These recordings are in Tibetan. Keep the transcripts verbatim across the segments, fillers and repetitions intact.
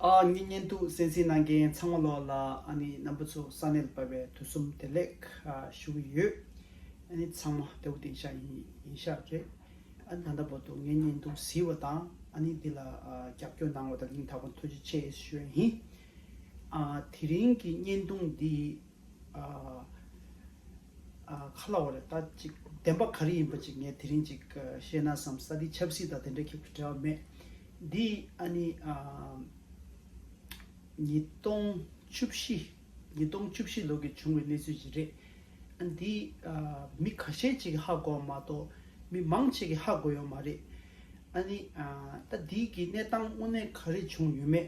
ཨ། ངའི་བརྙན་ཐུང་གསན་གཟིགས་གནང་མཁན་ཚང་མ་ལོག་ལ་ཨ་ནི་རྣམ་པ་ཚོ་ས་གནས་ལ་བབས་པའི་དུས་གསུམ་བདེ་ལེགས་ཨ་ཞུ་གི་ཡོད། ཨ་ནི་ཚང་མ་བདེ་པོ་བདེ་ཤག་ཡིན་ཡིན་ཤག་རེད། ཨ་ནི་ད་ལྟ་བར་དུ་ངའི་བརྙན་ཐུང་གཟིགས་པ་དང་ཨ་ནི་འདི་ལ་ཨ་རྒྱབ་སྐྱོར་གནང་བ་དང་སྙིང་ཐག་པ་ཐུགས་རྗེ་ཆེ་ཞུ་ཡ་ཡིན། ཨ་དེ་རིང་གི་བརྙན་ཐུང་འདི་ཨ་ཨ་ཁ་ལ་བ་རེད། ད་ཅིག་བདེན་པ་ག་རེ་ཡིན་པ་ཅིག་ངས་དེ་རིང་ཅིག་ཨ་བཤད་ན་བསམ། ས་འདི་ཆབ་སྲིད་དང་དེ་འདྲ་ཁྱབ་ཀྱི་འབྲེལ་བ་མེད། འདི་ཨ་ནི་ཨ་ཉིས་སྟོང་བཅུ་བཞི། ཉིས་སྟོང་བཅུ་བཞི་ལོ་གི་བྱུང་བའི་གནས་ཚུལ་ཅིག་རེད། ཨ་འདི་ཨ་མི་ཁ་ཤས་ཅིག་གིས་ཧ་གོ་བ་མ་གཏོགས་མི་མང་ཆེ་གིས་ཧ་གོ་ཡོད་མ་རེད། ཨ་ནི་ཨ་ད་འདི་གི་གནས་སྟངས་དངོས་གནས་ག་རེ་བྱུང་ཡོད་མེད།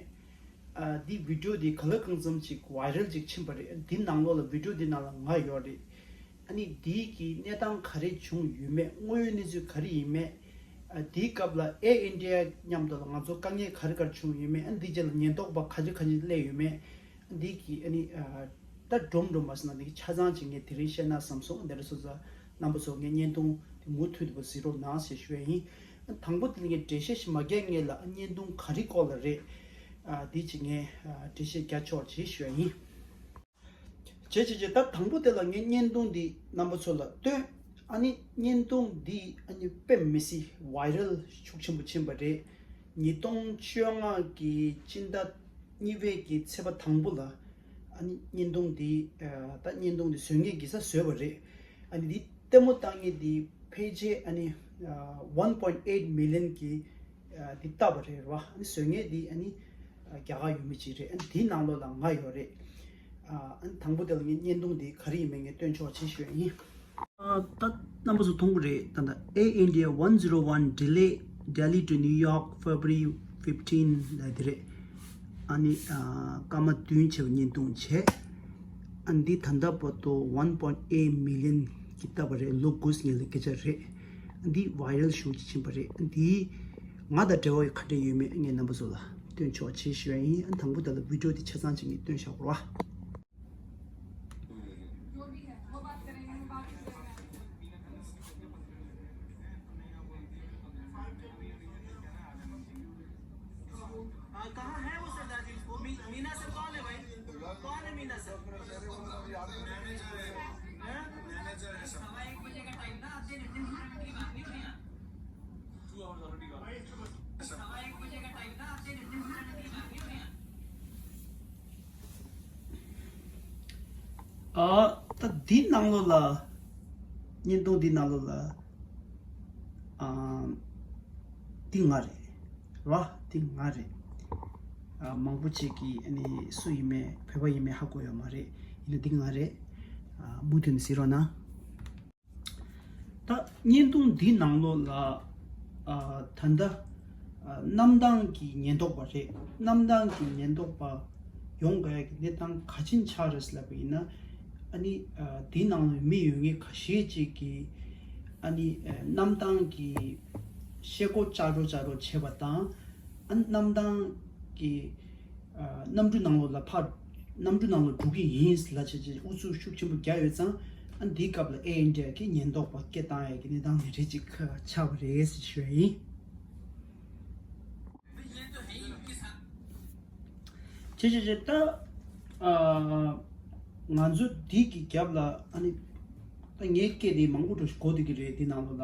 ཨ་འདི་བི་ཌིའོ་འདི་ག་ལ་གང་འཚམ་ཅིག་ཝའི་རལ་ཅིག་ཕྱིན་པ་རེད། འདི་ནང་ལོགས་ལ་བི་ཌིའོ་འདི་ནང་ལ་ང་ཡོད་རེད། ཨ་ནི་འདི་གི་གནས་སྟངས་ག་རེ་བྱུང་ཡོད་མེད། དངོས་ཡོད་གནས་ཚུལ་ག་རེ་ཡིན་མེད། ཨ་འདིའི་སྐབས་ལ་ཨེར་ཨིན་ཌི་ཡ་མཉམ་དུ་ལ་ང་ཚོ་དཀའ་ངལ་ག་རེ་ག་རེ་བྱུང་ཡོད་མེད། ཨ་འདི་རྗེས་ལ་ཉེན་རྟོག་པ་ག་ཚོད་ག་ཚོད་སླེབས་ཡོད་མེད། ཨ་འདི་གི་ཨ་ནི་ཨ་ད་སྒྲོམ་སྒྲོམ་མ་ཟེར་ན་འདི་གི་ཆ་ཚང་ཅིག་ངས་དེ་རིང་བཤད་ན་བསམ་སོང་། དེ་འདྲ་སོང་ཙང་རྣམ་པ་ཚོ་ངའི་བརྙན་ཐུང་འདི་མུ་མཐུད་དུ་གཟིགས་རོགས་གནང་ཞེས་ཞུ་ཡ་ཡིན། ཨ་དང་པོ་དེ་ལ་ངས་འགྲེལ་བཤད་ཞིག་མ་རྒྱག་སྔོན་ལ་ཨ་བརྙན་ཐུང་ག་རེ་སྐོར་ལ་རེད། ཨ་འདི་ཅིག་ངས་ཨ་འགྲེལ་བཤད་རྒྱག་ཆོག་ཅེས་ཞུ་ཡ་ཡིན། བྱས་བྱས་བྱས་ད་དང་པོ་དེ་ལ་ངས་བརྙན་ཐུང་འདི་རྣམ་པ་ཚོ་ལ་སྟོན། ཨ་ནི་བརྙན་ཐུང་འདི་ཨ་ནི་དཔེ་མི་སྲིད་ཝའི་རལ་ཤུགས་ཆེན་པོ་ཕྱིན་པ་རེད། ཉིས་སྟོང་བཅོ་ལྔ་གི་སྤྱི་ཟླ་གཉིས་པའི་གི་ཚེས་པ་དང་པོ་ལ་ཨ་ནི་བརྙན་ཐུང་འདི་ཨ་ད་བརྙན་ཐུང་འདི་བཟོ་མཁན་གྱིས་བཟོས་པ་རེད། ཨ་ནི་འདི་ལྟད་མོ་བཏང་མཁན་འདི་ཕལ་ཆེར་ཨ་ནི་ཨ་one point eight million གི་ཨ་འདི་བལྟས་པ་རེད་ར། ཨ་ནི་བཟོ་མཁན་འདི་ཨ་ནི་ཨ་རྒྱ་གར་ཡུལ་མི་ཅིག་རེད། ཨ་ནི་འདིའི་ནང་ལོགས་ལ་ང་ཡོད་རེད། ཨ་ཨ་ནི་དང་པོ་དེ་ལ་ངས་བརྙན་ཐུང་འདི་ག་རེ་ཡིན་མིན་ངས་སྟོན་ཆོག་ཅེས་ཞུ་ཡ་ཡིན། ཨ་ད་རྣམ་པ་ཚོ་མཐོང་གི་རེད། ད་ལྟ་Air India one zero one delay Delhi to New York February fifteen ལབ་དེ་རེད། ཨ་ནི་ཨ་སྐར་མ་བདུན་བྱས་པ་བརྙན་ཐུང་བྱས། ཨ་འདི་ད་ལྟ་བར་དུ་one point eight million གིས་བལྟས་པ་རེད། ལོ་དགུ་ཙམ་ལ་སྐད་ཆ་རེད། ཨ་འདི་ཝའི་རལ་ཤུགས་ཆེ་ཕྱིན་པ་རེད། ཨ་འདི་ང་དང་འབྲེལ་བ་ག་འདྲ་ཡོད་མེད་ངས་རྣམ་པ་ཚོ་ལ་སྟོན་ཆོག་ཅེས་ཞུ་ཡ་ཡིན། ཨ་དང་པོ་དེ་ལ་བི་ཌིའོ་འདི་ཆ་ཚང་ཅིག་ངས་སྟོན་བཞག་གོ་ར། जो भी है, वो बात करेंगे, हम बात करेंगे। हाँ, कहाँ है वो सरदार जी? मी-, मीना सर कौन है भाई? कौन है मीना सर? मैनेजर है। हैं? मैनेजर है सर। सवा एक बजे का टाइम था, आधे घंटे में पूरा मीटिंग बात नहीं हुई यहाँ। Two hours already gone. सवा एक बजे का टाइम था, आधे घंटे में पूरा मीटिंग बात नहीं हुई यहाँ। ཨ་ད་འདི་ནང་ལོགས་ལ་བརྙན་ཐུང་འདི་ནང་ལོགས་ལ་ཨ་འདི་ང་རེད་ར། འདི་ང་རེད། ཨ་མང་པོ་ཅིག་གིས་ཨ་ནི་སུ་ཡིན་མིན་བོད་པ་ཡིན་མིན་ཧ་གོ་ཡོད་མ་རེད། ཡིན་ན་འདི་ང་རེད། ཨ་མུ་མཐུད་ནས་གཟིགས་རོགས་གནང་། ད་བརྙན་ཐུང་འདི་ནང་ལོགས་ལ་ཨ་ད་ལྟ་ཨ་གནམ་ཐང་གི་ཉེན་རྟོག་པ་རེད། གནམ་ཐང་གི་ཉེན་རྟོག་པ་ཡོང་དགོས་ཡ་གི་གནས་སྟངས་ག་ཅིན་ཆགས་རེད་ལབ་པ་ཡིན་ན། ཨ་ནི་ཨ་འདི་ནང་ལ་མི་ཡོད་མཁན་ཁ་ཤས་ཅིག་གིས་ཨ་ནི་ཨ་གནམ་ཐང་གི་ཤེལ་སྒོ་བཅག་འགྲོ་བཅག་འགྲོ་བྱས་པ་དང་། ཨ་ནི་གནམ་ཐང་གི་ཨ་གནམ་གྲུ་ནང་ལོགས་ལ་ཕར་གནམ་གྲུ་ནང་ལོགས་འགྲོ་གི་ཡིན་ལབ་བྱས་བྱས་ཨུ་ཚུགས་ཤུགས་ཆེན་པོ་རྒྱག་ཡོད་ཙང་། ཨ་འདིའི་སྐབས་ལ་ཨེར་ཨིན་ཌི་ཡ་གི་ཉེན་རྟོག་པ་སྐད་བཏང་ཡས་ཀྱི་གནས་སྟངས་དེ་འདྲ་ཅིག་ཆགས་པ་རེད་ཟེར་ཞུ་ཡ་ཡིན། བྱས་བྱས་བྱས་ད་ཨ་ང་ཚོ་འདི་གི་རྒྱབ་ལ་ཨ་ནི། ད་ངའི་སྐད་དེ་མང་པོ་འགྲོ་གོ་བསྡད་ཀྱི་རེད། འདི་ནང་ལོགས་ལ་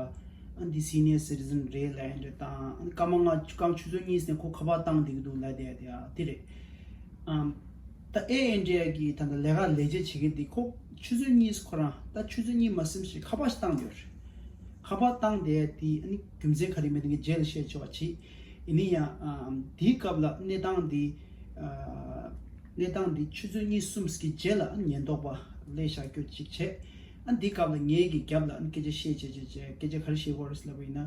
ཨ་འདི་སི་ནི་ཡར་སི་ཊི་ཛན་རེད་ལབ་ཡ་འདྲ་དང་། ཨ་ནི་སྐར་མ་ལྔ་སྐར་མ་ཆུ་ཚོད་གཉིས་ནས་ཁོ་ཁ་པར་བཏང་བསྡད་ཀྱི་འདུག་ལབ་བསྡད་ཡ་དེ་ཨ་དེ་རེད། ཨམ། ད་ཨེར་ཨིན་ཌི་ཡ་གི་ད་ལྟ་ལས་ཀ་ལས་བྱེད་བྱེད་མཁན་འདི་ཁོ་ཆུ་ཚོད་གཉིས་ཁོ་རང་ད་ཆུ་ཚོད་གཉིས་མ་ཟིན་ཞིག་ཁ་པར་ཞིག་བཏང་བསྡད་ཡོད་རེད། ཁ་པར་བཏང་བསྡད་ཡ་དེ་ཨ་ནི་རྒྱུ་མཚན་ག་རེ་མེད་དེ་ངས་རྗེས་ལ་བཤད་ཆོག་པ་བྱེད། ཡིན་ན་ཡང་ཨམ་དེའི་སྐབས་ལ་གནས་སྟངས་འདི་ཨ་གནས་སྟངས་འདི་ཆུ་ཚོད་གཉིས་གསུམ་གྱི་རྗེས་ལ་ཉེན་རྟོག་པ་སླེབས་བཞག་རྒྱུ་གཅིག་བྱས། ཨ་འདི་སྐབས་ལ་ངའི་གི་རྒྱབ་ལ་ཨ་སྐད་ཆ་བཤད་བྱས་བྱས་བྱས་སྐད་ཆ་ག་རེ་བཤད་དགོས་རེད་ལབ་པ་ཡིན་ན།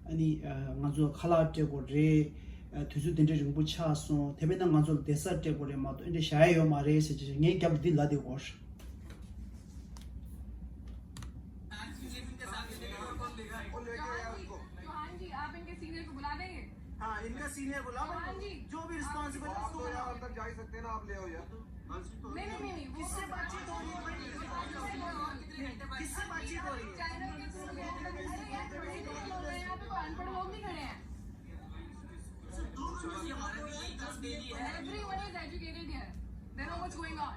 ཨ་ནི་ཨ་ང་ཚོ་ཁ་ལག་སྤྲད་དགོས་རེད། ཨ་དུས་ཚོད་དེ་འདྲ་རིང་པོ་ཆགས་སོང་། དེ་མིན་ན་ང་ཚོ་ལ་བསྡད་ས་སྤྲད་དགོས་རེད་མ་གཏོགས་ཨ་འདྲ་བཞག་ཡ་ཡོད་མ་རེད་ཟེར་བྱས་བྱས་ངའི་རྒྱབ་ལ་འདི་ལབ་བསྡད་ཡོད། हाँ जी, आप इनके सीनियर को बुला देंगे। हाँ, इनका सीनियर बुलाओ। हाँ जी। जो भी रिस्पॉन्सिबल है, आप उसको तो यार बुलाओ। अंदर जा ही सकते हैं ना, आप ले आओ यार। नहीं, नहीं, नहीं, नहीं, वो किससे बातचीत हो रही है भाई? किससे बातचीत हो रही है? चैनल के थ्रू बोल रहे हैं, यहाँ पे कोई अनपढ़ लोग नहीं खड़े हैं। सर, दो मिनट, ये हमारे लिए दस दे दी है। Educated here. They know what's going on.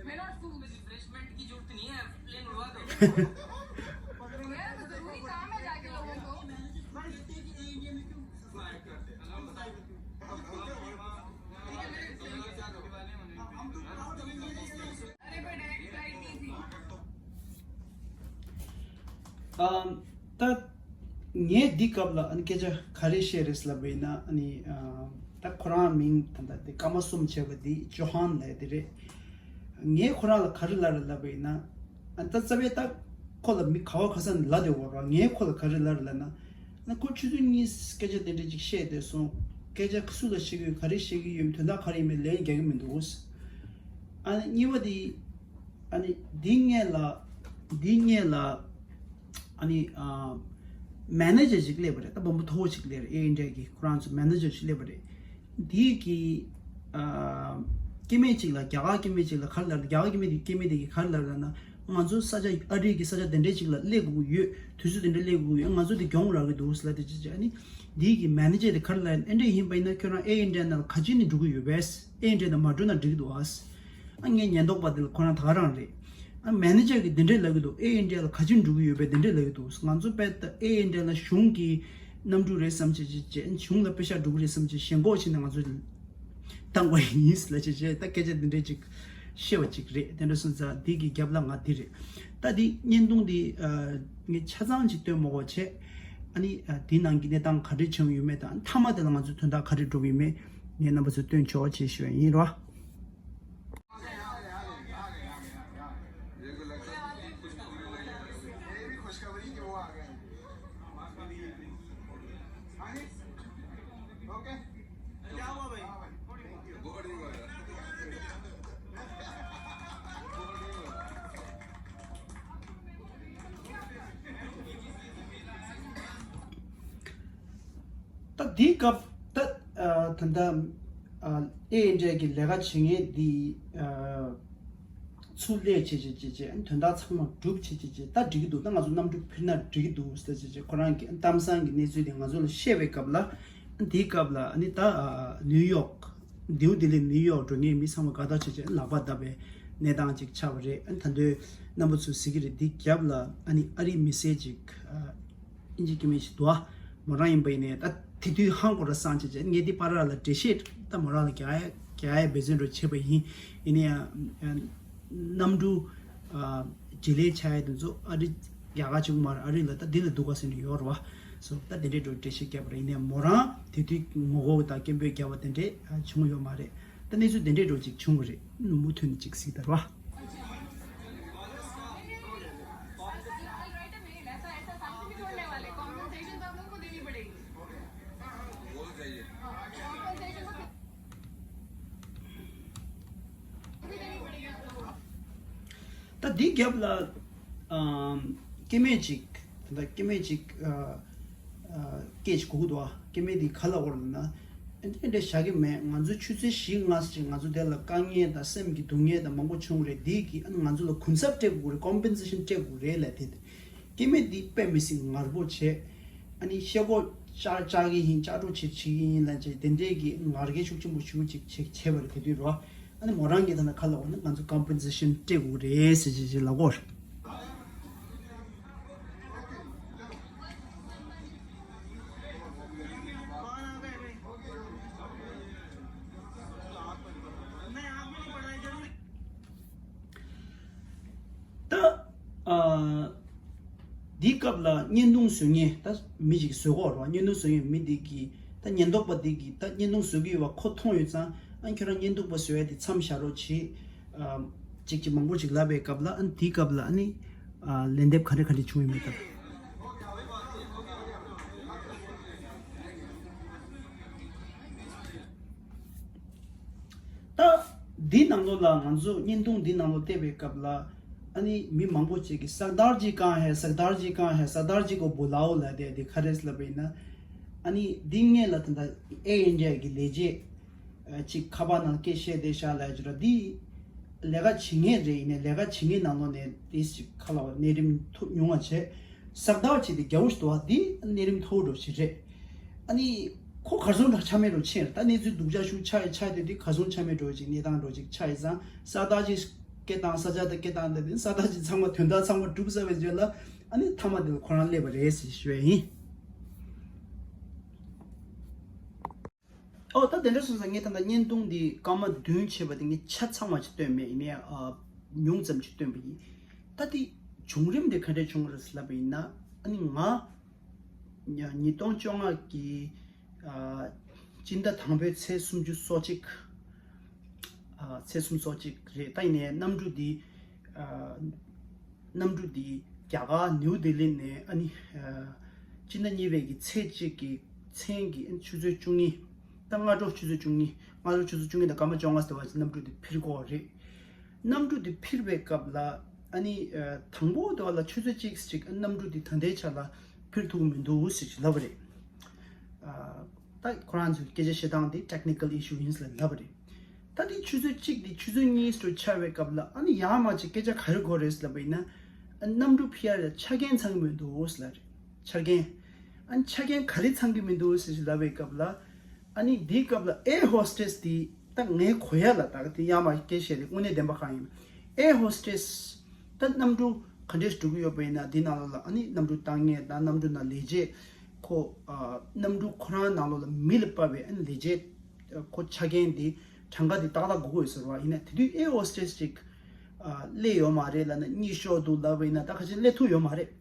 We're not fools. Refreshment की जरूरत नहीं है, प्लेन उड़वा दो। मेरा तो जरूरी काम है जाके लोगों को। अरे पर डायरेक्ट फ्लाइट नहीं थी। ཨམ། ད་ངས་འདི་སྐབས་ལ་ཨ་ནི་སྐད་ཆ་ག་རེ་བཤད་རེད་ལབ་པ་ཡིན་ན། ཨ་ནི་ཨ། ད་ཁོ་རང་མིང་ད་ལྟ་དེ་སྐར་མ་གསུམ་བྱས་པ་འདི་ཇོ་ཧན་ལབ་ཡ་དེ་རེད། ངས་ཁོ་རང་ལ་ག་རེ་ལབ་རེད་ལབ་པ་ཡིན་ན། ཨ། ད་རྩ་བའི་ད་ཁོ་ལ་མི་ག་བ་ག་ས་ནས་ལབ་བསྡད་ཡོད་རེད། ངས་ཁོ་ལ་ག་རེ་ལབ་རེད་ལབ་ན། ཨ། ཁོ་ཆུ་ཚོད་གཉིས་སྐད་ཆ་དེ་འདྲ་ཅིག་བཤད་བསྡད་སོང་། སྐད་ཆ་སུ་ལ་བཤད་ཀྱི་ཡོད། ག་རེ་བཤད་ཀྱི་ཡོད། དོན་དག་ག་རེ་ཡིན་མིན་ལན་རྒྱག་གི་མི་འདུག་ཨ་ནི་གཉིས་པ་དེ། ཨ་ནི་འདི་སྔོན་ལ། འདི་སྔོན་ལ་ཨ་ནི་ཨ། མེ་ནེ་ཇར་ཅིག་སླེབས་པ་རེད། ད་དཔོན་པོ་མཐོ་བོ་ཅིག་སླེབས་རེད། ཨེར་ཨིན་ཌི་ཡ་གི་ཁོ་རང་ཚོ་མེ་ནེ་ཇར་ཅིག་སླེབས་པ་རེད། འདི་གི་ཨ། སྐྱེ་དམན་ཅིག་ལ། རྒྱ་གར་སྐྱེ་དམན་ཅིག་ལ་ག་རེ་ལབ། རྒྱ་གར་སྐྱེ་དམན་དེ། སྐྱེ་དམན་དེ་གིས་ག་རེ་ལབ་ལབ་ན། ང་ཚོ་ས་ཆ་ཨ་རི་གི་ས་ཆ་དེ་འདྲའི་ཅིག་ལ་སླེབས་དགོས་ཀྱི་ཡོད། དུས་ཚོད་དེ་འདྲ་སླེབས་དགོས་ཀྱི་ཡོད། ང་ཚོ་དེ་གྱོང་རག་གི་འདུག་ལབ་དེ་ཅི་ཅི། ཨ་ནི་འདི་གི་མེ་ནེ་ཇར་དེ་ག་རེ་ལབ། ཨེ་འདྲ་ཡིན་པ་ཡིན་ན་ཁྱོད་རང་ཨེར་ཨིན་ཌི་ཡ་ནང་ལ་ག་ཅི་ནས་འགྲོ་གི་ཡོད་པས། ཨེར་ཨིན་ཌི་ཡ་ནང་མ་འགྲོ་ན་འགྲིག་གི་འདུག་ཨ། ཨ། ངའི་ཉེན་རྟོག་པ་དེ་ལ་ཁོ་རང་ད་ག་རང་རེད། ཨ། མེ་ནེ་ཇར་གིས་འདི་འདྲས་ལབ་ཀྱི་འདུག་ཨེར་ཨིན་ཌི་ཡ་ལ་ག་ཅི་འགྲོ་གི་ཡོད་པས་འདི་འདྲས་ལབ་ཀྱི་འདུག་ང་ཚོ་དཔེ་ད་ཨེར་ཨིན་ཌི་ཡ་ལ་གཞུང་གི་གནམ་གྲུ་རེད་བསམ་བྱས་བྱས་བྱས། གཞུང་ལ་པེ་ཤག་འགྲོ་གི་རེད་བསམ་བྱས་ཞེན་ཁོག་བྱས་ནས་ང་ཚོ་བཏང་བ་ཡིན་ལབ་བྱས་བྱས། ད་སྐད་ཆ་འདི་འདྲས་ཅིག་བཤད་པ་ཅིག་རེད། དེ་འདྲ་སོང་ཙང་འདི་གི་རྒྱབ་ལ་ང་འདི་རེད། ད་འདི་བརྙན་ཐུང་འདི་ཨ། ངས་ཆ་ཚང་ཅིག་སྟོན་མ་དགོས་བྱས། ཨ་ནི་ཨ། འདི་ནང་གི་གནས་སྟངས་ག་འདྲས་བྱུང་ཡོད་མེད་དང་། མཐའ་མ་དེ་ལ་ང་ཚོ་དོན་དག་ག་རེ་འགྲོ་གི་ཡོད་མེད་ངས་རྣམ་པ་ཚོར་སྟོན་ཆོག་ཅེས་ཞུ་ཡ་ཡིན་རོ། ད་འདིའི་སྐབས་ད་ཨ། ད་ལྟ་ཨ། ཨེར་ཨིན་ཌི་ཡ་གི་ལས་ཀ་བྱེད་མཁན་འདི་ཨ། ཚུར་སླེབས་བྱས་བྱས་བྱས་བྱས། དོན་དག་ཚང་མ་འགྲུབ་བྱས་བྱས་བྱས། ད་འགྲིག་གི་འདུག་ད་ང་ཚོ་གནམ་གྲུ་འཕུར་ན་འགྲིག་གི་འདུག་ཟེར་བྱས་བྱས། ཁོ་རང་གི་གཏམ་བཟང་གི་གནས་ཚུལ་དེ་ང་ཚོ་ལ་བཤད་པའི་སྐབས་ལ། འདིའི་སྐབས་ལ་ཨ་ནི་ད་ཨ། ནིའུ་ཡོག་ནིའུ་ལྡི་ལི་ནིའུ་ཡོག་འགྲོ་མཁན་མི་ཚང་མ་དགའ་ཐག་ཆོད་བྱས་ལག་པ་བརྡབས་པའི་གནས་སྟངས་ཅིག་ཆགས་པ་རེད། ཨ་ནི་ད་དུང་རྣམ་པ་ཚོས་གཟིགས་ཀྱི་རེད། འདི་རྒྱབ་ལ་ཨ་ནི་ཨ་རིའི་མི་སེར་ཅིག་ཨ། ཨིན་ཇི་སྐྱེ་དམན་ཞིག་འདུག་ཨ། མོ་རང་ཡིན་པ་ཡིན་ནའི་ད་དེ་དུས་ཧང་གོ་ར་སངས་བྱས་བྱས། ངས་འདི་པར་ལ་འགྲེལ་བཤད་ད་མོ་རང་ལ་རྒྱག་ཡ་རྒྱག་ཡ་འབད་བརྩོན་འགྲོ་བྱས་པ་ཡིན། ཡིན་ན་ཡང་གནམ་གྲུ་ཨ། ཇི་ལེ་ཆ་ཡ་དེ་ཚོ་ཨ་རི་རྒྱ་གར་གཅིག་པུ་མ་རེད། ཨ་རི་ལ་ད་འདི་ལ་འདུག་ག་ཟེར་ནས་ཡོད་རེད་བ། སོ་ད་དེ་འདྲའི་འགྲོ་འགྲེལ་བཤད་རྒྱབ་པ་རེད། ཡིན་ནའི་མོ་རང་དེ་དུས་ངོ་རྒོལ་དང་སྐད་འབོད་རྒྱབ་པ་དེ་འདྲས་བྱུང་ཡོད་མ་རེད། ད་གནས་ཚུལ་དེ་འདྲའི་འགྲོ་ཅིག་བྱུང་བ་རེད། མུ་མཐུད་ནས་ཅིག་གཟིགས་དང་ར། ད་འདི་རྒྱབ་ལ་ཨམ། སྐྱེ་དམན་ཅིག་ད་ལྟ་སྐྱེ་དམན་ཅིག་ཨ། ཨ། སྐད་ཅིག་གོ་གི་འདུག་ཨ། སྐྱེ་དམན་འདི་ག་ལབ་ཀྱི་ཡོད་ལབ་ན། ཨ་ནི་འདི་འདྲ་བཞག་གི་མེད། ང་ཚོ་ཆུ་ཚོད་བཞི་ལྔ་ཅིག་ང་ཚོ་དེ་ལ་དཀའ་ངལ་དང་སེམས་ཀྱི་སྡུག་བསྔལ་དང་མང་པོ་བྱུང་རེད། འདི་གིས་ཨ་ནི་ང་ཚོ་ལ་གུན་གསབ་སྤྲད་དགོས་རེད། ཀོམ་པེན་སེ་ཤན་སྤྲད་དགོས་རེད་ལབ་དེ། སྐྱེ་དམན་འདི་དཔེ་མི་སྲིད་ངར་པོ་བྱས། ཨ་ནི་ཤེལ་སྒོ་བཅག་བཅག་གི་ཡིན། ལྕགས་སྒྲོག་བྱེད་བྱེད་ཀྱི་ཡིན་ལབ་བྱས། དེ་འདྲའི་གི་ངར་སྐད་ཤུགས་ཆེན་པོ་ཞེ་པོ་ཅིག་བྱས་བྱས་པ་རེད། དེ་དུས་རོ། ཨ་ནི་མོ་རང་གིས་ད་ལྟ་ག་ལབ་ཀྱི་ཡོད་ན། ང་ཚོ་ཀོམ་པེན་སེ་ཤན་སྤྲད་དགོས་རེད་ཟེར་བྱས་བྱས་ལབ་ཀྱི་ཡོད་རེད། ད་ཨ། འདིའི་སྐབས་ལ་བརྙན་ཐུང་བཟོ་མཁན་ད་མི་ཞིག་བཟོ་གི་ཡོད་རེད་བ། བརྙན་ཐུང་བཟོ་མཁན་མི་འདི་གིས་ད་ཉེན་རྟོག་པ་འདི་གིས་ད་བརྙན་ཐུང་བཟོ་གི་ཡོད་པ་ཁོ་མཐོང་ཡོད་ཙང་། ཨ། ཁྱོད་རང་བརྙན་ཐུང་པ་བཟོ་ཡ་དེ་མཚམས་བཞག་རོགས་བྱེད། ཨ། ཅིག་ཅིག་མང་པོ་ཅིག་ལབ་པའི་སྐབས་ལ། ཨ། འདིའི་སྐབས་ལ་ཨ་ནི་ཨ། ལན་འདེབས་ག་རེ་ག་རེ་བྱུང་ཡོད་མེད་ལྟ། ད་འདི་ནང་ལོགས་ལ་ང་ཚོ་བརྙན་ཐུང་འདི་ནང་ལོགས་བལྟས་པའི་སྐབས་ལ། ཨ་ནི་མི་མང་པོ་ཅིག་གིས་སར་དར་ཇི་ཀང་ཧེ། སར་དར་ཇི་ཀང་ཧེ། སར་དར་ཇི་ཀོ་བུ་ལའོ་ལབ་དེ་དེ་ག་རེ་རེད་ལབ་པ་ཡིན་ན། ཨ་ནི་འདི་སྔོན་ལ་ད་ལྟ་ཨེར་ཨིན་ཌི་ཡ་གི་ལས་བྱེད་ཅིག་ཁ་པར་ནང་སྐད་བཤད་བསྡད་ཤག་ལབ་ཀྱི་རེད། འདི་ལས་ཀ་བྱེད་མཁན་རེད། ཡིན་ནའི་ལས་ཀ་བྱེད་མཁན་ནང་ལོགས་ནས་དེ་ཞིག་ག་ལབ་གནས་རིམ་མཐོ་ཉུང་བ་བྱས། སར་དར་ཇི་དེ་རྒྱ་བོ་ཞིག་འདུག་བ། འདི་གནས་རིམ་མཐོ་བོ་འདྲ་ཞིག་རེད། ཨ་ནི་ ཁོ་གར་སོང་ད་ཆ་མེད་འགྲོ་ཕྱིན། ད་གནས་ཚུལ་སྡུག་ཅག་ཤུགས་ཆག་ཡི་ཆག་དེ་དེ་གར་སོང་ཆ་མེད་འགྲོ་ཅིག་གནས་སྟངས་འགྲོ་ཅིག་ཆག་ཡི་ཙང་ས་ཐག་ཅིག་སྐད་བཏང་ས་ཆ་ད་སྐད་བཏང་ད་དེ་ས་ཐག་ཅིག་ཚང་མ་དོན་དག་ཚང་མ་གྲུབ་ཚར་བའི་རྗེས་ལ་ཨ་ནི་མཐའ་མ་དེ་ལ་ཁོ་རང་སླེབས་པ་རེད་ཟེར་ཞུ་ཡ་ཡིན། ཨོ་ད་དེ་འདྲ་སོང་ཙང་ངས་ད་ལྟ་བརྙན་ཐུང་འདི་སྐར་མ་བདུན་བྱས་པ་དེ་ངས་ཆ་ཚང་བ་ཅིག་སྟོན་མེད་ཡིན་ནའི་ཉུང་ཙམ་ཅིག་སྟོན་པ་ཡིན། ད་དེ་བྱུང་རིམ་དེ་ག་འདྲས་བྱུང་བ་རེད་ལབ་པ་ཡིན་ན་ཨ་ནི་ང་ཉིས་སྟོང་བཅོ་ལྔ་གི་སྤྱི་ཟླ་དང་པོའི་ཚེས་སུམ་ཅུ་སོ་གཅིག་ཚེས་སུམ་ཅུ་སོ་གཅིག་རེད། ད་ཡིན་ནའི་གནམ་གྲུ་འདི་གནམ་གྲུ་འདི་རྒྱ་གར་ནིའུ་ལྡི་ལི་ནས་ཨ་ནི་སྤྱི་ཟླ་གཉིས་པའི་གི་ཚེས་གཅིག་གི་མཚན་གྱི་ཆུ་ཚོད་བཅུ་གཉིས། ད་སྔ་དྲོ་ཆུ་ཚོད་བཅུ་གཉིས། སྔ་དྲོ་ཆུ་ཚོད་བཅུ་གཉིས་དང་སྐར་མ་བཅོ་ལྔ་ཟེར་བ་ཅིག་གནམ་གྲུ་འདི་འཕུར་གྱི་ཡོད་རེད། གནམ་གྲུ་འདི་འཕུར་བའི་སྐབས་ལ་ཨ་ནི་དང་པོ་དེ་བ་ལ་ཆུ་ཚོད་གཅིག་ཅིག་གནམ་གྲུ་འདི་ད་ལྟའི་ཆ་ལ་འཕུར་ཐུབ་ཀྱི་མི་འདུག་ཟེར་ཅིག་ལབ་པ་རེད། ད་ཁོ་རང་ཚོའི་སྐད་ཆ་བཤད་སྟངས་དེ་technical issue་ཡིན་ཟེར་ལབ་པ་རེད། ད་དེ་ཆུ་ཚོད་གཅིག་དེ་ཆུ་ཚོད་གཉིས་སུ་ཆགས་པའི་སྐབས་ལ་ཨ་ནི་ཡར་མར་ཅིག་སྐད་ཆ་ག་རེ་གོ་རེད་ལབ་པ་ཡིན་ན། གནམ་གྲུ་འཕུར་ཡ་ལ་ཆ་རྐྱེན་ཚང་གི་མི་འདུག་ཟེར་ལབ་རེད། ཆ་རྐྱེན། ཨ་ནི་ཆ་རྐྱེན་ག་རེ་ཚང་གི་མི་འདུག་ཟེར་ལབ་པའི་སྐབས་ལ། ཨ་ནི་དེའི་སྐབས་ལ་air hostess་དེ་ད་ངའི་གོ་ཡ་ལ་ད་དེ་ཡར་མར་སྐད་བཤད་དེ་དངོས་གནས་བདེན་པ་གང་ཡིན། air hostess་ད་གནམ་གྲུ་ག་འདྲས་འགྲོ་གི་ཡོད་པ་ཡིན་ན་དེ་ནང་ལོགས་ལ་ཨ་ནི་གནམ་གྲུ་བཏང་མཁན་དང་གནམ་གྲུ་ནང་ལས་བྱེད་ཁོ་གནམ་གྲུ་ཁོ་རང་ནང་ལོགས་ལ་མི་ལ་དཔག་པའི་ཨ་ནི་ལས་བྱེད་ཁོ་ཆ་རྐྱེན་དེ་གྲངས་ཀ་དེ་ཏག་ཏག་དགོས་ཀྱི་ཡོད་ཟེར་བ་ཡིན་ན་དེ་དུས་air hostess་ཅིག་སླེབས་ཡོད་མ་རེད་ལབ་ན་གཉིད་ཤོར་འདུག་ལབ་པ་ཡིན་ན་ད་ཁ་ཆེ་སླེབས་ཐུབ་ཡོད་མ་རེད།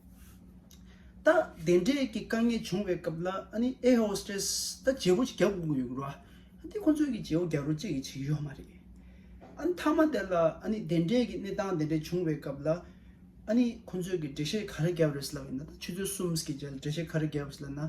ད་དེ་འདྲས་ཀྱི་དཀའ་ངལ་བྱུང་བའི་སྐབས་ལ་ཨ་ནི་air hostess་ད་བརྗེ་པོ་ཅིག་རྒྱག་དགོས་ཀྱི་ཡོད་རེད་བ། ཨ་ནི་ཁོ་ཚོས་ཀྱི་བརྗེ་པོ་རྒྱག་རོགས་ཅིག་བྱེད་ཀྱི་ཡོད་མ་རེད། ཨ་ནི་མཐའ་མ་དེ་ལ་ཨ་ནི་དེ་འདྲས་ཀྱི་གནས་སྟངས་དེ་འདྲས་བྱུང་བའི་སྐབས་ལ་ཨ་ནི་ཁོ་ཚོས་ཀྱི་འགྲེལ་བཤད་ག་རེ་བརྒྱབ་རེད་ལབ་ཡིན་ན་ད་ཆུ་ཚོད་གསུམ་གྱི་རྗེས་ལ་འགྲེལ་བཤད་ག་རེ་བརྒྱབ་རེད་ལབ་ན།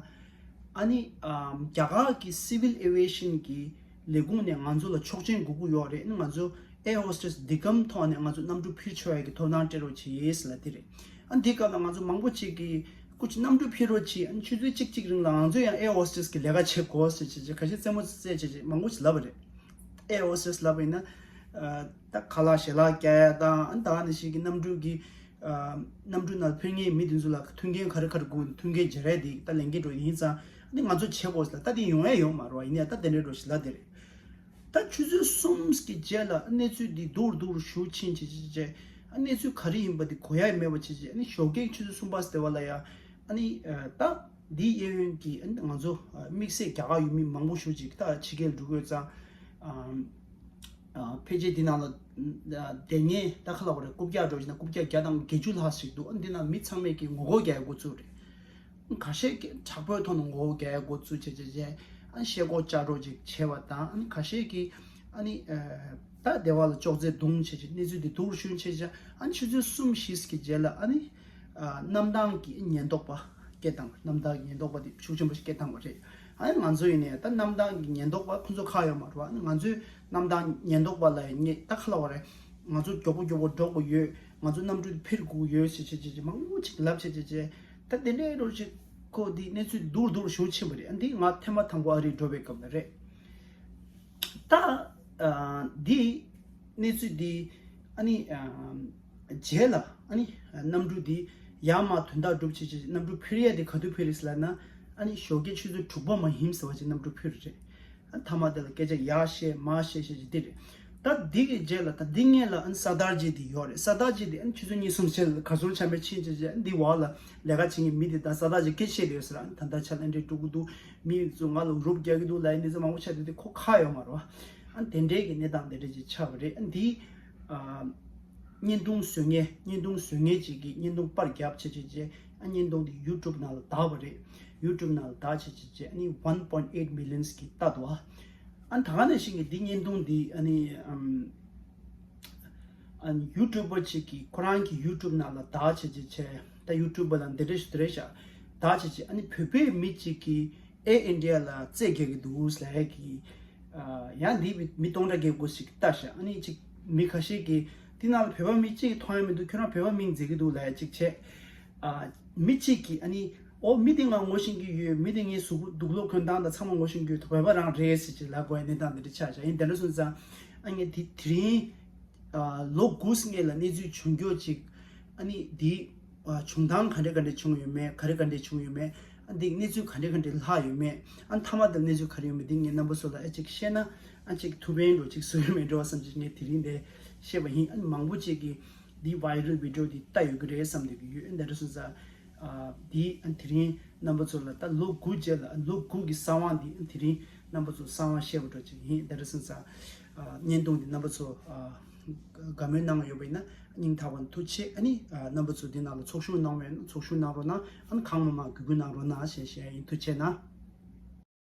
ཨ་ནི་རྒྱ་གར་གྱི་civil aviation་གྱི་ལས་ཁུངས་ནས་ང་ཚོ་ལ་ཆོག་མཆན་དགོས་ཀྱི་ཡོད་རེད། ཨ་ནི་ང་ཚོ་air hostess་འདི་གམ་ཐོག་ནས་ང་ཚོ་གནམ་གྲུ་འཕུར་ཆོག་ཡ་གི་ཐོབ་ཐང་སྤྲད་རོགས་བྱེད་ཟེར་ལབ་དེ་རེད། ཨ་འདི་སྐབས་ལ་ང་ཚོ་མང་པོ་ཅིག་གིས་སྐུ་མཁྱེན་གནམ་གྲུ་འཕུར་རོགས་གྱིས། ཨ་ནི་ཆུ་ཚོད་གཅིག་གཅིག་རིང་ལ་ང་ཚོ་ཡང་air hostess་གི་ལས་ཀ་བྱེད་དགོས་ཟེར་བྱས་བྱས་ཁ་ཤས་རྩེད་མོ་རྩེད་བྱས་བྱས་མང་པོ་ཞིག་ལབ་པ་རེད། air hostess་ལབ་པ་ཡིན་ན། ད་ཁ་ལག་ཞལ་ལག་བཀྱག་ཡ་དང་ཨ་ནི་ད་ག་ནང་བཞིན་གྱི་གནམ་གྲུ་གི་གནམ་གྲུ་ནང་འཕུར་མཁན་མི་དེ་ཚོ་ལ་མཐུན་རྐྱེན་ག་རེ་ག་རེ་དགོས་མཐུན་རྐྱེན་སྦྱར་ཡ་དེ་ད་ལས་འགན་འགྲོ་ཡིན་ཙང་ཨ་ནི་ང་ཚོ་བྱེད་དགོས་ཟེར་ད་དེ་ཡོང་ཡ་ཡོད་མ་རེད་བ། ཡིན་ཡ་ད་དེ་འདྲའི་འགྲོ་ཞིག་ལབ་དེ་རེད། ད་ཆུ་ཚོད་གསུམ་གྱི་རྗེས་ལ་གནས་ཚུལ་འདི་སྡུག་རུ་སྡུག་རུ་ཞུ་ཕྱིན་བྱས་བྱས་བྱས་ཨ་གནས་ཚུལ་ག་རེ་ཡིན་པ་འདི་གོ་ཡ་མེད་པ་བྱས་བྱས་ཨ་ནི་ཞོགས་ཀས་ཆུ་ཚོད་གསུམ་པ་ཟེར་བ་ལ་ཡ་ཨ་ནི་ད་འདིའི་གཡས་གཡོན་གྱི་ཨ་ནི་ང་ཚོ་དམིགས་བསལ་རྒྱ་གར་ཡུལ་མི་མང་པོ་ཞིག་ཅིག་ད་ཕྱི་རྒྱལ་འགྲོ་དགོས་ཙང་ཕལ་ཆེར་འདི་ནང་ལ་བསྡད་མཁན་ད་ག་ལབ་དགོས་རེད། རྐུབ་བཀྱག་འགྲོ་བཞིན་ན་རྐུབ་བཀྱག་བརྒྱ་དང་བརྒྱད་ཅུ་ལྷག་ཞིག་འདུག་ཨ་ནི་འདི་ནང་མི་ཚང་མས་ཀྱི་ངོ་རྒོལ་རྒྱག་ཡ་འགོ་བཙུགས་རེད། ཁ་ཤས་ཀྱིས་དྲག་པོའི་ཐོག་ནས་ངོ་རྒོལ་རྒྱག་ཡ་འགོ་བཙུགས་བྱས་བྱས་བྱས་ཨ་ནི་ཤེལ་སྒོ་བཅག་རོགས་ཅིག་བྱས་པ་དང་ཨ་ནི་ཁ་ཤས་ཀྱིས་ཨ་ནི་ད་སྡེ་བ་ལ་ཅོག་ཙེ་བརྡུངས་བྱས་བྱས་གནས་ཚུལ་འདི་སྡུག་རུ་ཤུན་བྱས་བྱས་ཨ་ནི་ཆུ་ཚོད་གསུམ་བཞི་གི་རྗེས་ལ་ཨ་ནི་གནམ་ཐང་གི་ཉེན་རྟོག་པ་སྐད་བཏང་བ། གནམ་ཐང་གི་ཉེན་རྟོག་པ་དེ་ཤུགས་ཆེན་པོ་ཞིག་སྐད་བཏང་བ་རེད། ཨ་ནི་ང་ཚོ་ཡིན་ནའི་ད་གནམ་ཐང་གི་ཉེན་རྟོག་པ་ཁོ་ཚོ་ཁག་ཡོད་མ་རེད་བ། ཨ་ནི་ང་ཚོའི་གནམ་ཐང་ཉེན་རྟོག་པ་ལ་ངས་ད་ག་ལབ་དགོས་རེད། ང་ཚོ་མགྱོགས་པོ་མགྱོགས་པོ་འགྲོ་དགོས་ཡོད། ང་ཚོ་གནམ་གྲུ་འཕུར་དགོས་ཡོད་ཟེར་བྱས་བྱས་བྱས་མང་པོ་ཅིག་ལབ་བྱས་བྱས་བྱས་ད་དེ་འདྲའི་རོ་ཞིག་ཁོ་འདི་གནས་ཚུལ་སྡུག་རུ་སྡུག་རུ་ཞུ་ཕྱིན་པ་རེད། ཨ་འདི་ང་ཐེངས་མ་དང་པོ་ཨ་རིར་འགྲོ་བའི་སྐབས་ལ་རེད། ད་ཨ་འདི་གནས་ཚུལ་འདི་ཨ་ནི་ཨ་རྗེས་ལ་ཨ་ནི་གནམ་གྲུ་འདི་ཡར་མར་དོན་དག་སྒྲུབ་བྱེད་ཅིག་གནམ་གྲུ་འཕུར་ཡས་དེ་ག་དུས་འཕུར་རེད་ཟེར་ལབ་ན་ཨ་ནི་ཞོགས་ཀའི་ཆུ་ཚོད་དྲུག་པ་མ་ཡིན་ཟེར་བ་ཅིག་གནམ་གྲུ་འཕུར་རེད། ཨ་མཐའ་མ་དེ་ལ་སྐད་ཆ་ཡར་བཤད་མར་བཤད་བཤད་ཅིག་འདི་རེད། ད་འདི་གི་རྗེས་ལ་ད་འདི་སྔོན་ལ་ཨ་ནི་ས་ཐག་རྗེས་འདི་ཡོད་རེད། ས་ཐག་རྗེས་འདི་ཨ་ནི་ཆུ་ཚོད་གཉིས་གསུམ་ཕྱེད་ལ་གར་སོང་ཆ་མེད་ཕྱིན་བྱས་བྱས་ཨ་ནི་འདི་འོག་ལ་ལས་ཀ་བྱེད་མཁན་མི་འདི་ད་ས་ཐག་རྗེས་སྐད་བཤད་བསྡད་ཡོད་ཟེར། ཨ་ནི་ད་ལྟ་ཆ་ལ་འདྲེ་དཀྲུག་གི་འདུག་མི་ཚོ་ང་ལ་རོབ་རྒྱག་གི་འདུག་ལབ་ཡ་འདི་ཚོ་མང་པོ་ཆགས་འདུག་དེ་ཁོ་ཁག་ཡོད་མ་རེད་བ། ཨ་ནི་དེ་འདྲའི་གི་གནས་སྟངས་དེ་འདྲ་ཅིག་ཆགས་པ་རེད། ཨ་ནི་འདི་ཨ་བརྙན་ཐུང་བཟོ་མཁན་བརྙན་ཐུང་བཟོ་མཁན་ཅིག་གིས་བརྙན་ཐུང་པར་རྒྱབ་བྱས་བྱས་བྱས་ཨ་བརྙན་ཐུང་དེ་ཡུ་ཊུབ་ནང་ལ་བཏང་བ་རེད། ཡུ་ཊུབ་ནང་ལ་བཏང་བྱས་བྱས་བྱས་ཨ་ནི་one point eight millions་གིས་ལྟ་འདུག་ཨ་ནི་ད་ག་ནང་བཞིན་གྱི་འདི་བརྙན་ཐུང་འདི་ཨ་ནི་ཨམ་ཨ་ནི་ཡུ་ཊུབ་པ་ཅིག་གིས་ཁོ་རང་གི་ཡུ་ཊུབ་ནང་ལ་བཏང་བྱས་བྱས་བྱས་ད་ཡུ་ཊུབ་པ་ལ་འདི་འདྲ་ཞིག་དེ་འདྲ་ཞིག་བཏང་བྱས་བྱས་ཨ་ནི་བོད་པའི་མི་ཅིག་གིས་ཨེར་ཨིན་ཌི་ཡ་ལ་རྩོད་རྒྱག་གི་འདུག་ལབ་ཡ་གི་ཡང་འདི་མི་སྟོང་ཕྲག་བརྒྱད་དགུ་ཞིག་ལྟ་ཤག་ཨ་ནི་ཅིག་མི་ཁ་ཤས་ཀྱིས་འདི་ནང་ལ་བོད་པ་མི་གཅིག་མཐོང་ཡ་མི་འདུག་ཁྱོད་རང་བོད་པ་མིང་བརྗེ་གི་འདུག་ལབ་ཡ་ཅིག་བྱས། ཨ་མི་གཅིག་གིས་ཨ་ནི་ཨོ་མི་འདི་ང་ངོ་ཤེས་ཀྱི་ཡོད། མི་འདི་ངའི་གཟུགས་པོ་དུག་ལོག་གོན་སྟངས་དང་ཚང་མ་ངོ་ཤེས་ཀྱི་ཡོད། བོད་པ་རང་རེད་ཟེར་ཅིག་ལབ་དགོས་ཡ་གནས་སྟངས་འདི་འདྲ་ཆགས་ཤག་ཡིན་དེ་འདྲ་སོང་ཙང་ཨ་ངས་དེ་དེ་རིང་ཨ་ལོ་དགུ་སྔོན་ལ་གནས་ཚུལ་བྱུང་རྒྱུ་ཅིག་ཨ་ནི་འདི་ཨ་བྱུང་སྟངས་ག་འདྲ་ག་འདྲ་བྱུང་ཡོད་མེད་ག་རེ་ག་འདྲ་བྱུང་ཡོད་མེད་ ཨ་འདི་གནས་ཚུལ་ག་འདྲ་ག་འདྲ་ལྷག་ཡོད་མེད། ཨ་མཐའ་མ་དེར་གནས་ཚུལ་ག་རེ་ཡོད་མེད་འདི་ངས་རྣམ་པ་ཚོ་ལ་ཨ་ཅིག་བཤད་ན། ཨ་ཅིག་ཐུགས་ཕན་འདྲ་ཅིག་གསོས་ཡོད་མེད་འགྲོ་བསམ་གྱི་ངས་དེ་རིང་འདི་བཤད་པ་ཡིན། ཨ་མང་པོ་ཅིག་གིས་འདི་viral video འདི་ལྟ་ཡོད་ཀྱི་རེད་བསམ་བསྡད་ཀྱི་ཡོད། ཨ་འདི་འདྲ་སོང་ཙང་། ཨ་འདི་ཨ་དེ་རིང་རྣམ་པ་ཚོ་ལ་ད་ལོ་དགུ་རྗེས་ལ། ཨ་ལོ་དགུ་གི་གསང་བ་འདི་ཨ་དེ་རིང་རྣམ་པ་ཚོ་གསང་བ་བཤད་པ་འདྲ་ཅིག་ཡིན། ཨ་འདི་འདྲ་སོང་ཙང་། ཨ་བརྙན་ཐུང་འདི་རྣམ་པ་ཚོ་ཨ་དགའ་མོས་གནང་ཡོད་པ་ཡིན་ན་སྙིང་ཐག་པ་ནས་ཐུགས་རྗེ་ཆེ། ཨ་ནི་ཨ་རྣམ་པ་ཚོ་འདི་ནང་ལ་ཚོགས་ཞུགས་གནང་བ་ཡིན་ན་ཚོགས་ཞུགས་གནང་རོགས་གནང་། ཨ་ནི་གང་མང་མང་བརྒྱུད་སྐུལ་གནང་རོགས་གནང་ཞེས་ཞུ་ཡ་ཡིན། ཐུགས་རྗེ་གནང་།